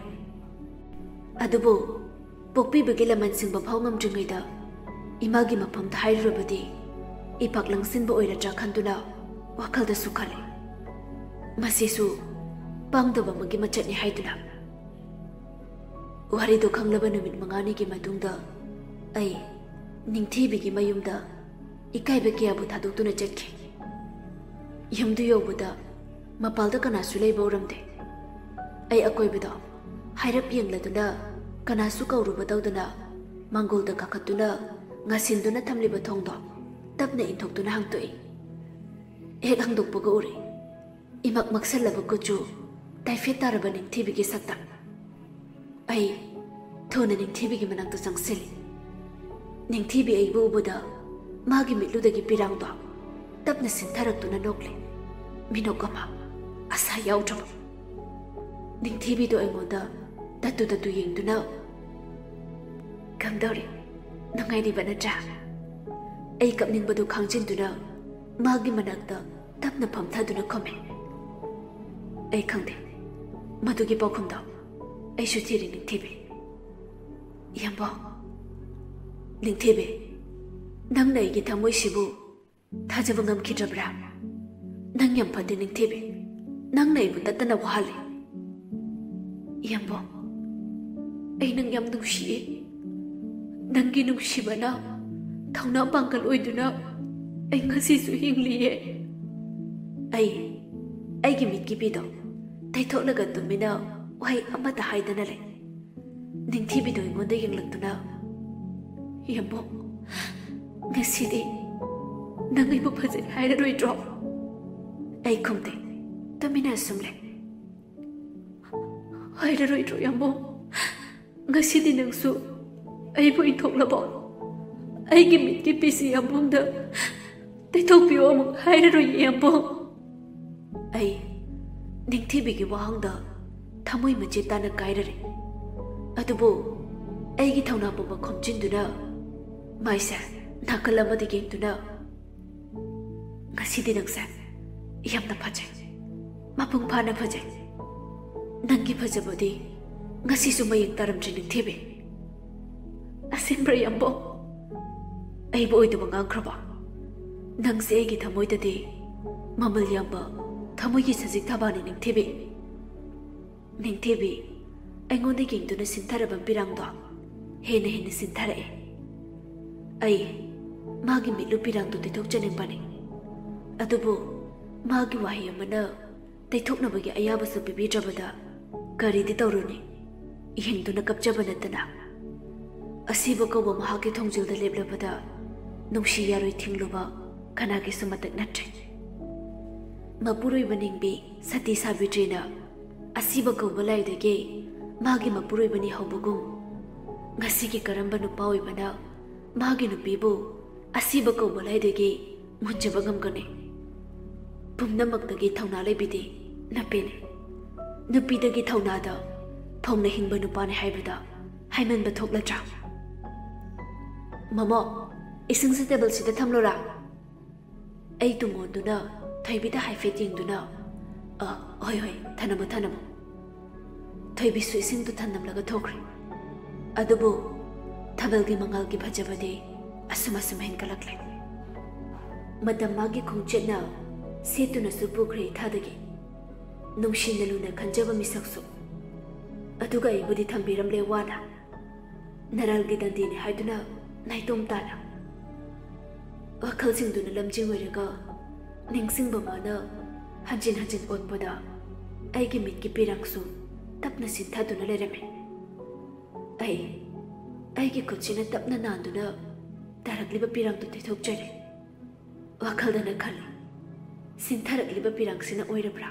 ꯑꯗꯨꯕꯨ ꯄꯣꯛꯄꯤꯕꯒꯤ ꯂꯃꯟ ꯁꯤꯡꯕ ꯐꯥꯎ ꯉꯝꯗ꯭ꯔꯤꯉꯩꯗ ꯏꯃꯥꯒꯤ ꯃꯐꯝꯗ ꯍꯥꯏꯔꯨꯔꯕꯗꯤ ꯏꯄꯥꯛ ꯂꯪꯁꯤꯟꯕ ꯑꯣꯏꯔꯗ꯭ꯔꯥ ꯈꯟꯗꯨꯅ ꯋꯥꯈꯜꯗꯁꯨ ꯈꯜꯂꯤ꯫ ꯃꯁꯤꯁꯨ ꯄꯥꯡꯗꯕ ꯑꯃꯒꯤ ꯃꯆꯠꯅꯤ ꯍꯥꯏꯗꯨꯅ꯫ ꯋꯥꯔꯤꯗꯨ ꯈꯪꯂꯕ ꯅꯨꯃꯤꯠ ꯃꯉꯥꯅꯤꯒꯤ ꯃꯇꯨꯡꯗ ꯑꯩ ꯅꯤꯡꯊꯤꯕꯤꯒꯤ ꯃꯌꯨꯝꯗ ꯏꯀꯥꯏꯕ ꯀꯌꯥꯕꯨ ꯊꯥꯗꯣꯛꯇꯨꯅ ꯆꯠꯈꯤ꯫ ꯌꯨꯝꯗꯨ ꯌꯧꯕꯗ ꯃꯄꯥꯜꯗ ꯀꯅꯥꯁꯨ ꯂꯩꯕ ꯎꯔꯝꯗꯦ꯫ ꯑꯩ ꯑꯀꯣꯏꯕꯗꯣ ꯍꯥꯏꯔꯞ ꯌꯦꯡꯂꯗꯨꯅ ꯀꯅꯥꯁꯨ ꯀꯧꯔꯨꯕ ꯇꯧꯗꯅ ꯃꯥꯡꯒꯣꯜꯗ ꯀꯥꯈꯠꯇꯨꯅ ꯉꯥꯁꯤꯟꯗꯨꯅ ꯊꯝꯂꯤꯕ ꯊꯣꯡꯗꯣ ꯇꯞꯅ ꯏꯟꯊꯣꯛꯇꯨꯅ ꯍꯥꯡꯗꯣꯛꯏ꯫ ꯍꯦꯛ ꯍꯥꯡꯗꯣꯛꯄꯒ ꯎꯔꯦ ꯏꯃꯛ ꯃꯛꯁꯜꯂꯕ ꯀꯨꯆꯨ, ꯇꯥꯏꯐꯦꯠ ꯇꯥꯔꯕ ꯅꯤꯡꯊꯤꯕꯤꯒꯤ ꯁꯛꯇꯝ꯫ ꯑꯩ ꯊꯨꯅ ꯅꯤꯡꯊꯤꯕꯤꯒꯤ ꯃꯅꯥꯛꯇ ꯆꯪꯁꯤꯜꯂꯤ꯫ ꯅꯤꯡꯊꯤꯕꯤ ꯑꯩꯕꯨ ꯎꯕꯗ ꯃꯥꯒꯤ ꯃꯤꯠꯂꯨꯗꯒꯤ ꯄꯤꯔꯥꯡꯗꯣ ꯇꯞꯅ ꯁꯤꯟꯊꯔꯛꯇꯨꯅ ꯅꯣꯛꯂꯤ꯫ ꯃꯤꯅꯣꯛ ꯑꯃ, ꯑꯁꯥ ꯌꯥꯎꯗ꯭ꯔꯕ꯫ ꯅꯤꯡꯊꯤꯕꯤꯗꯣ ꯑꯩꯉꯣꯟꯗ ꯇꯠꯇꯨ ꯇꯠꯇꯨ ꯌꯦꯡꯗꯨꯅ, "ꯀꯝꯗꯧꯔꯤ? ꯅꯨꯡꯉꯥꯏꯔꯤꯕ ꯅꯠꯇ꯭ꯔꯥ?" ꯑꯩ ꯀꯞꯅꯤꯡꯕꯗꯨ ꯈꯥꯡꯖꯤꯟꯗꯨꯅ ꯃꯥꯒꯤ ꯃꯅꯥꯛꯇ ꯇꯞꯅ ꯐꯝꯊꯗꯨꯅ ꯈꯨꯝꯃꯤ꯫ ꯑꯩ ꯈꯪꯗꯦ꯫ ꯃꯗꯨꯒꯤ ꯄꯥꯎꯈꯨꯝꯗꯣ ꯑꯩꯁꯨ ꯊꯤꯔꯤ, ꯅꯤꯡꯊꯤꯕꯤ꯫ ꯏꯌꯥꯝꯕ꯫ ꯅꯤꯡꯊꯤꯕꯤ, ꯅꯪꯅ ꯑꯩꯒꯤ ꯊꯃꯣꯏꯁꯤꯕꯨ ꯊꯥꯖꯕ ꯉꯝꯈꯤꯗ꯭ꯔꯕ꯭ꯔꯥ? ꯅꯪ ꯌꯥꯝ ꯐꯠꯇꯦ, ꯅꯤꯡꯊꯤꯕꯤ꯫ ꯅꯪꯅ ꯑꯩꯕꯨ ꯇꯠꯇꯅ ꯋꯥꯍꯜꯂꯤ꯫ ꯏꯌꯥꯝꯕ, ꯑꯩ ꯅꯪ ꯌꯥꯝ ꯅꯨꯡꯁꯤꯌꯦ꯫ ꯅꯪꯒꯤ ꯅꯨꯡꯁꯤꯕꯅ ꯊꯧꯅꯥ ꯄꯥꯡꯒꯜ ꯑꯣꯏꯗꯨꯅ ꯑꯩ ꯉꯁꯤꯁꯨ ꯍꯤꯡꯂꯤꯌꯦ꯫ ꯑꯩ ꯑꯩꯒꯤ ꯃꯤꯠꯀꯤ ꯄꯤꯗꯣ ꯇꯩꯊꯣꯛꯂꯒ ꯇꯨꯃꯤꯟꯅ ꯋꯥꯍꯩ ꯑꯃꯠꯇ ꯍꯥꯏꯗꯅ ꯂꯩ꯫ ꯅꯤꯡꯊꯤꯕꯤꯗꯣ ꯑꯩꯉꯣꯟꯗ ꯌꯦꯡꯂꯛꯇꯨꯅ, "ꯌꯥꯝꯕꯨꯡ, ꯉꯁꯤꯗꯤ ꯅꯪ ꯑꯩꯕꯨ ꯐꯖꯩ ꯍꯥꯏꯔꯔꯣꯏꯗ꯭ꯔꯣ?" ꯑꯩ ꯈꯨꯝꯗꯦ꯫ ꯇꯨꯃꯤꯟꯅ ꯑꯁꯨꯝ ꯂꯩ꯫ "ꯍꯥꯏꯔꯔꯣꯏꯗ꯭ꯔꯣ, ꯌꯥꯝꯕꯨꯡ? ꯉꯁꯤꯗꯤ ꯅꯪꯁꯨ ꯑꯩꯕꯨ ꯏꯟꯊꯣꯛꯂꯕꯣ? ꯑꯩꯒꯤ ꯃꯤꯠꯀꯤ ꯄꯤꯁꯤ ꯌꯥꯝꯕꯨꯡꯗ ꯇꯩꯊꯣꯛꯄꯤꯌꯣ ꯑꯃꯨꯛ ꯍꯥꯏꯔꯔꯣꯏ, ꯌꯥꯝꯕꯨꯡ?" ꯑꯩ ꯅꯤꯡꯊꯤꯕꯤꯒꯤ ꯋꯥꯍꯪꯗ ꯊꯃꯣꯏ ꯃꯆꯦꯠ ꯇꯥꯅ ꯀꯥꯏꯔꯔꯦ꯫ ꯑꯗꯨꯕꯨ ꯑꯩꯒꯤ ꯊꯧꯅꯥ ꯄꯨꯝꯕ ꯈꯣꯝꯖꯤꯟꯗꯨꯅ, ꯃꯥꯏꯁꯦ ꯅꯥꯀꯜ ꯑꯃꯗ ꯌꯦꯡꯗꯨꯅ, "ꯉꯁꯤꯗꯤ ꯅꯪꯁꯦ ꯌꯥꯝꯅ ꯐꯖꯩ, ꯃꯄꯨꯡ ꯐꯥꯅ ꯐꯖꯩ꯫ ꯅꯪꯒꯤ ꯐꯖꯕꯗꯤ ꯉꯁꯤꯁꯨ ꯃꯌꯦꯡ ꯇꯥꯔꯝꯗ꯭ꯔꯦ, ꯅꯤꯡꯊꯤꯕꯤ꯫ ꯑꯁꯦꯡꯕ꯭ꯔꯥ, ꯌꯥꯝꯕꯨꯡ? ꯑꯩꯕꯨ ꯑꯣꯏꯗꯕ ꯉꯥꯡꯈ꯭ꯔꯕ? ꯅꯪꯁꯦ ꯑꯩꯒꯤ ꯊꯃꯣꯏꯗꯗꯤ ꯃꯃꯜ ꯌꯥꯝꯕ ꯊꯃꯣꯏꯒꯤ ꯁꯖꯤꯛ ꯊꯕꯥꯅꯤ, ꯅꯤꯡꯊꯤꯕꯤ꯫" ꯅꯤꯡꯊꯤꯕꯤ ꯑꯩꯉꯣꯟꯗ ꯌꯦꯡꯗꯨꯅ ꯁꯤꯟꯊꯔꯕ ꯄꯤꯔꯥꯡꯗꯣ ꯍꯦꯟꯅ ꯍꯦꯟꯅ ꯁꯤꯟꯊꯔꯛꯑꯦ꯫ ꯑꯩ ꯃꯥꯒꯤ ꯃꯤꯠꯂꯨ ꯄꯤꯔꯥꯡꯗꯣ ꯇꯩꯊꯣꯛꯆꯅꯤꯡꯕꯅꯤ, ꯑꯗꯨꯕꯨ ꯃꯥꯒꯤ ꯋꯥꯍꯩ ꯑꯃꯅ ꯇꯩꯊꯣꯛꯅꯕꯒꯤ ꯑꯌꯥꯕꯁꯨ ꯄꯤꯕꯤꯗ꯭ꯔꯕꯗ ꯀꯔꯤꯗꯤ ꯇꯧꯔꯨꯅꯤ? ꯌꯦꯡꯗꯨꯅ ꯀꯞꯆꯕ ꯅꯠꯇꯅ꯫ ꯑꯁꯤꯕ ꯀꯧꯕ ꯃꯍꯥꯛꯀꯤ ꯊꯣꯡꯖꯤꯜꯗ ꯂꯦꯞꯂꯕꯗ ꯅꯨꯡꯁꯤ ꯌꯥꯔꯣꯏ ꯊꯤꯡꯂꯨꯕ ꯀꯅꯥꯒꯤꯁꯨ ꯃꯇꯤꯛ ꯅꯠꯇ꯭ꯔꯦ꯫ ꯃꯄꯨꯔꯣꯏꯕ ꯅꯤꯡꯕꯤ ꯁꯇꯤ ꯁꯥꯕꯤꯇ꯭ꯔꯤꯅ ꯑꯁꯤꯕ ꯀꯧꯕ ꯂꯥꯏꯗꯒꯤ ꯃꯥꯒꯤ ꯃꯄꯨꯔꯣꯏꯕꯅꯤ ꯍꯧꯕꯒꯨꯝ, ꯉꯁꯤꯒꯤ ꯀꯔꯝꯕ ꯅꯨꯄꯥ ꯑꯣꯏꯕꯅ ꯃꯥꯒꯤ ꯅꯨꯄꯤꯕꯨ ꯑꯁꯤꯕ ꯀꯧꯕ ꯂꯥꯏꯗꯒꯤ ꯃꯨꯟꯖꯕ ꯉꯝꯒꯅꯤ? ꯄꯨꯝꯅꯃꯛꯇꯒꯤ ꯊꯧꯅꯥ ꯂꯩꯕꯤꯗꯤ ꯅꯨꯄꯤꯅꯤ꯫ ꯅꯨꯄꯤꯗꯒꯤ ꯊꯧꯅꯥꯗ ꯐꯣꯡꯅ ꯍꯤꯡꯕ ꯅꯨꯄꯥꯅꯤ ꯍꯥꯏꯕꯗ ꯍꯥꯏꯃꯟꯕ ꯊꯣꯛꯂꯗ꯭ꯔꯥ? "ꯃꯃꯣ, ꯏꯁꯤꯡꯁꯦ ꯇꯦꯕꯜꯁꯤꯗ ꯊꯝꯂꯣꯔꯥ?" ꯑꯩ ꯇꯨꯡ ꯑꯣꯟꯗꯨꯅ ꯊꯣꯏꯕꯤꯗ ꯍꯥꯏꯐꯦꯠ ꯌꯦꯡꯗꯨꯅ, "ꯑ, ꯍꯣꯏ, ꯍꯣꯏ, ꯊꯅꯝꯃꯣ, ꯊꯅꯝꯃꯣ꯫" ꯊꯣꯏꯕꯤꯁꯨ ꯏꯁꯤꯡꯗꯨ ꯊꯅꯝꯂꯒ ꯊꯣꯛꯈ꯭ꯔꯦ꯫ ꯑꯗꯨꯕꯨ ꯊꯥꯕꯜꯒꯤ ꯃꯉꯥꯜꯒꯤ ꯐꯖꯕꯗꯤ ꯑꯁꯨꯝ ꯑꯁꯨꯝ ꯍꯦꯟꯒꯠꯂꯛꯂꯦ꯫ ꯃꯇꯝ ꯃꯥꯒꯤ ꯈꯣꯡꯆꯠꯅ ꯁꯦꯠꯇꯨꯅꯁꯨ ꯄꯨꯈ꯭ꯔꯦ ꯏꯊꯥꯗꯒꯤ꯫ ꯅꯨꯡꯁꯤꯅ ꯂꯨꯅ ꯈꯟꯖꯕ ꯃꯤꯁꯛꯁꯨ꯫ ꯑꯗꯨꯒ ꯑꯩꯕꯨꯗꯤ ꯊꯝꯕꯤꯔꯝꯂꯦ ꯋꯥꯅ꯫ ꯅꯔꯥꯜꯒꯤ ꯗꯟꯗꯤꯅꯤ ꯍꯥꯏꯗꯨꯅ ꯅꯥꯏꯇꯣꯝ ꯇꯥꯅ꯫ ꯋꯥꯈꯜꯁꯤꯡꯗꯨꯅ ꯂꯝꯖꯤꯡ ꯑꯣꯏꯔꯒ ꯅꯤꯡꯁꯤꯡꯕ ꯃꯥꯅ ꯍꯟꯖꯤꯟ ꯍꯟꯖꯤꯟ ꯑꯣꯠꯄꯗ ꯑꯩꯒꯤ ꯃꯤꯠꯀꯤ ꯄꯤꯔꯥꯡꯁꯨ ꯇꯞꯅ ꯆꯤꯟꯊꯗꯨꯅ ꯂꯩꯔꯝꯃꯤ꯫ ꯑꯩ, ꯑꯩꯒꯤ ꯈꯨꯠꯁꯤꯅ ꯇꯞꯅ ꯅꯥꯟꯗꯨꯅ ꯇꯥꯔꯛꯂꯤꯕ ꯄꯤꯔꯥꯡꯗꯨ ꯇꯩꯊꯣꯛꯆꯔꯦ꯫ ꯋꯥꯈꯜꯗꯅ ꯈꯜꯂꯤ, ꯁꯤꯟꯊꯔꯛꯂꯤꯕ ꯄꯤꯔꯥꯡꯁꯤꯅ ꯑꯣꯏꯔꯕ꯭ꯔꯥ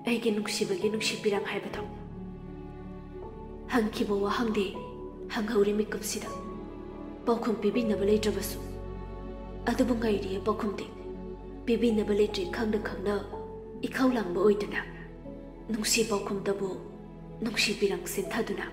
ꯑꯩꯒꯤ ꯅꯨꯡꯁꯤꯕꯒꯤ ꯅꯨꯡꯁꯤ ꯄꯤꯔꯥꯡ ꯍꯥꯏꯕꯗꯣ? ꯍꯪꯈꯤꯕ ꯋꯥꯍꯪꯗꯤ ꯍꯪꯍꯧꯔꯤ ꯃꯤꯀꯨꯞꯁꯤꯗ, ꯄꯥꯎꯈꯨꯝ ꯄꯤꯕꯤꯅꯕ ꯂꯩꯇ꯭ꯔꯕꯁꯨ, ꯑꯗꯨꯕꯨ ꯉꯥꯏꯔꯤꯌꯦ ꯄꯥꯎꯈꯨꯝꯗꯤ꯫ ꯄꯤꯕꯤꯅꯕ ꯂꯩꯇ꯭ꯔꯦ ꯈꯪꯅ ꯈꯪꯅ ꯏꯈꯧ ꯂꯥꯡꯕ ꯑꯣꯏꯗꯨꯅ, ꯅꯨꯡꯁꯤ ꯄꯥꯎꯈꯨꯝꯗꯕꯨ ꯅꯨꯡꯁꯤ ꯄꯤꯔꯥꯡ ꯁꯤꯟꯊꯗꯨꯅ,